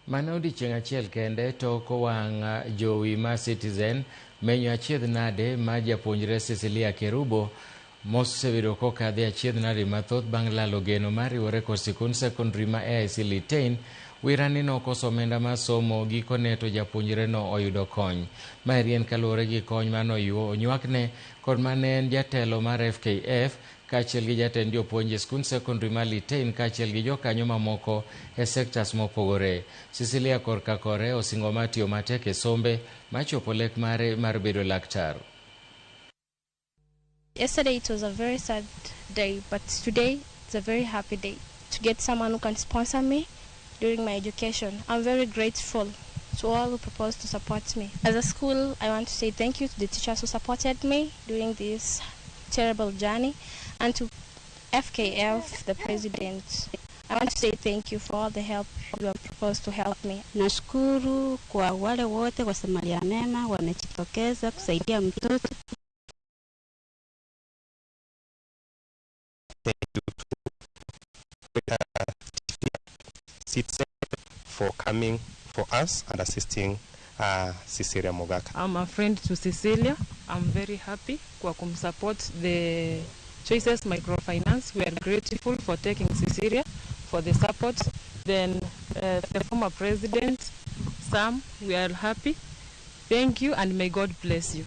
Mana odiechieng' achiel kende tok wang' jowi mar Citizen menyo achiedh nade mar japuonjre Cecilia Kerubo mosebedo kokadhe achiedh nade mathoth bang' lalo geno mar riwore kod sikund sekondari ma AIC Litein. Wirani nokoso omenda mar somo, gikone to japuonjreno oyudo kony. Maeri en kaluwore gi kony mane onywakne kod mane en jatelo mar FKF kaachiel gi jatend jopuonj e skund sekondari mar Litein kaachiel gi jokanyo mamoko e sektas mopogore. Cecilia korka kore osingo mar tiyo matek e sombe machopo lek mare mar bedo laktar. Yesterday it was a very sad day, but today it's a very happy day to get someone who can sponsor me during my education. I'm very grateful to all who proposed to support me. As a school, I want to say thank you to the teachers who supported me during this terrible journey, and to FKF, the president. I want to say thank you for all the help you have proposed to help me. Nashukuru kwa wale wote wasamaria mema wamejitokeza kusaidia mtoto. Thank you to Citizen for coming for us and assisting Cecilia Mogaka. I'm a friend to Cecilia. I'm very happy kwa kumsupport the Choices Microfinance. We are grateful for taking Cecilia for the support. Then the former president, Sam, we are happy. Thank you and may God bless you.